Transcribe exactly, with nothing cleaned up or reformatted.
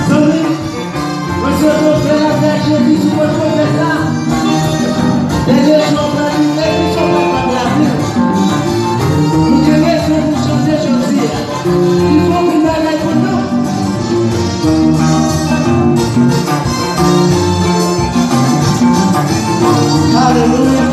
Zanmi, mwen swete w fè lapè ak Jezi sou pòt pwofèt la. Dènye jou an pral rive, pi w kapab lavi w. Nou gen rezon pou chante jodi a. Li fè anpil bagay pou nou. Alelouya.